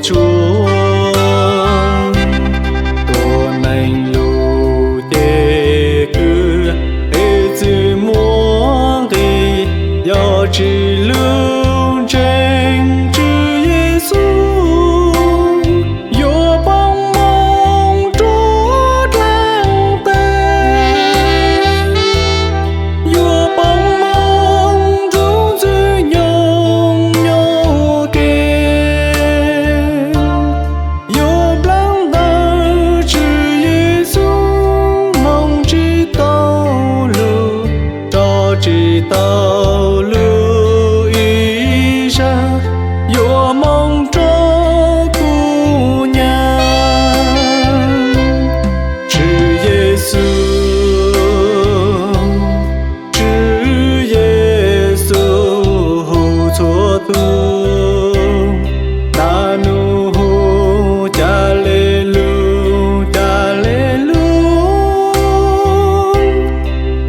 Tsua, tuab neeg lug ces kwv, es txwm muaj nqis, yog tsis lug ntseeg Tswv Yexus, yuav poob moo rua dlaag teg, yuav poob moo rua ntxwg nyoog nyob ke, yuav nplaag ntawm Tswv Yexus, moog tsis tau lug, rov tsis tau lug ib zaag, yuav moog rua kuv nyam. Tswv Yexus, Tswv Yexus hu txhua tug, naj nug hu, ca le lug, ca le lug.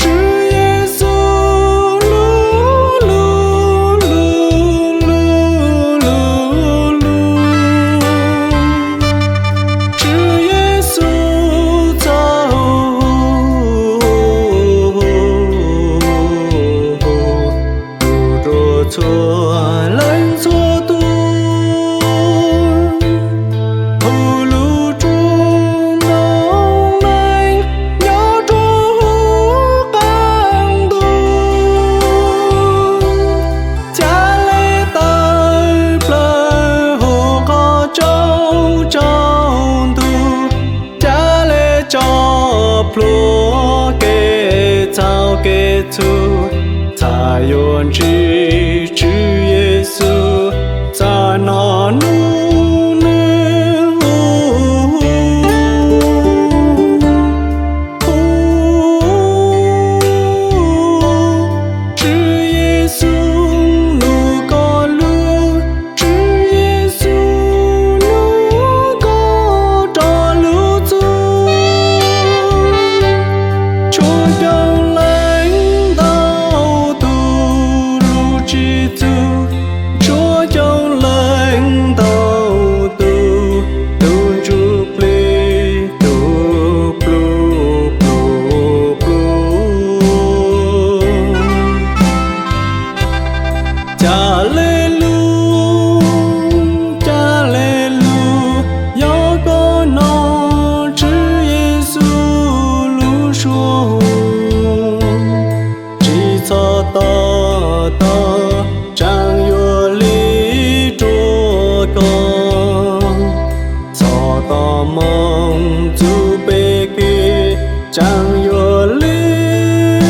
Tswv Yexus lug, lug, lug, lug, lug, lug. Tswv Yexus txhad hu, hu, hu, hu, hu rua txhua leej txhua tug, hu lug rua noob neej nyob rua huv qaab ntuj, ca le tawm plawg huv qhov tsaus tsaus ntug, ca le tso plhuav kev txhaum kev txhum, txhad yuav ntsib Tswv Yexus, txhad noj nug nwg hu, hu, hu. Tswv Yexus lug koj lug, Tswv Yexus lug koj rov lug txug, tshuav cov leej ntau tug lug tsis txug, tshuav cov leej ntau tug, tug ntsuj plig tug plug plug plug. Ca le lug, ca le lug, yog koj nov Tswv Yexus lub suab hu, tsis txhob tos tau, tseem yuav lig rua koj. Txhob tos moog txug peb ke, tseem yuav lig,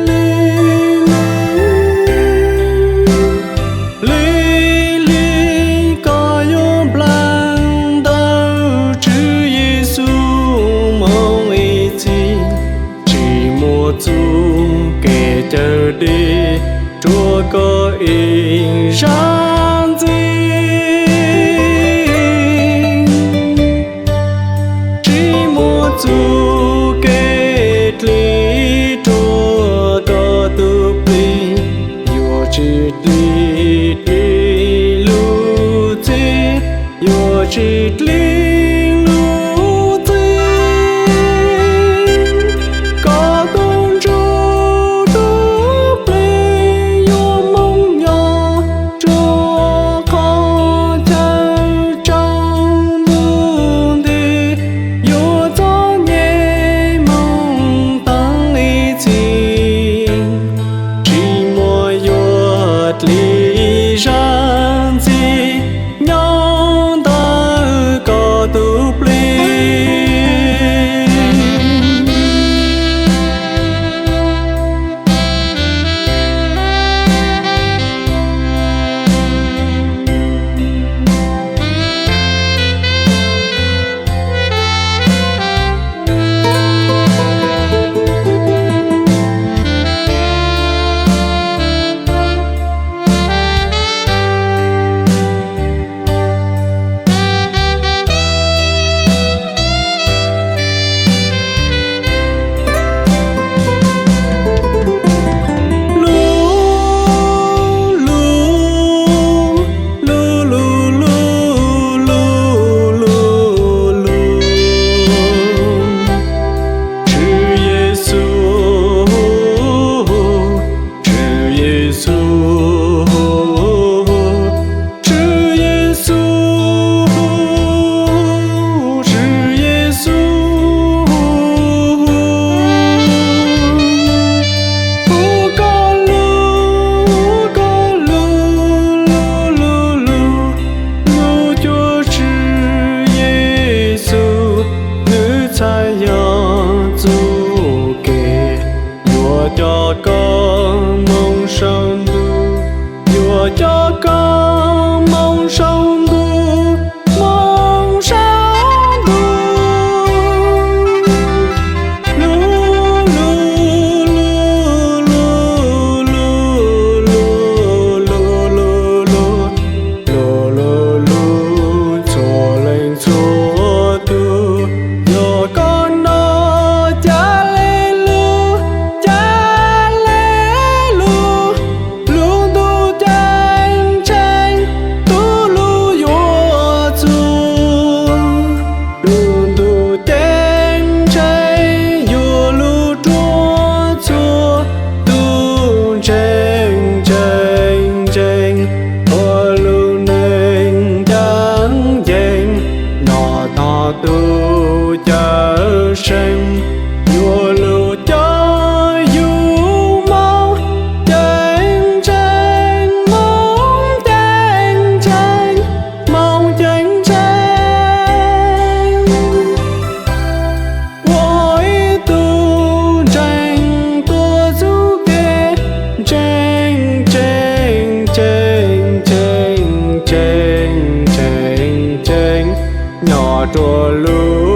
lig, lig, lig, lig, koj yuav nplaag ntawm Tswv Yexus moog ib txhis, tsis muaj txuj kev cawm dim rua koj ib zaag ntxiv. Tsis muaj txuj kev dlim rua koj tug plig, yuav tsis dlim, dlim lub txim, yuav tsis dlim lub txim. Koj tug ntsuj tug plig yuav moog nyob rua qhov chaw tsaus ntuj nti, yuav txom nyem moog taag ib txhis, tsis muaj yuav dlim zaag ntxiv nyob ntawm koj rua lub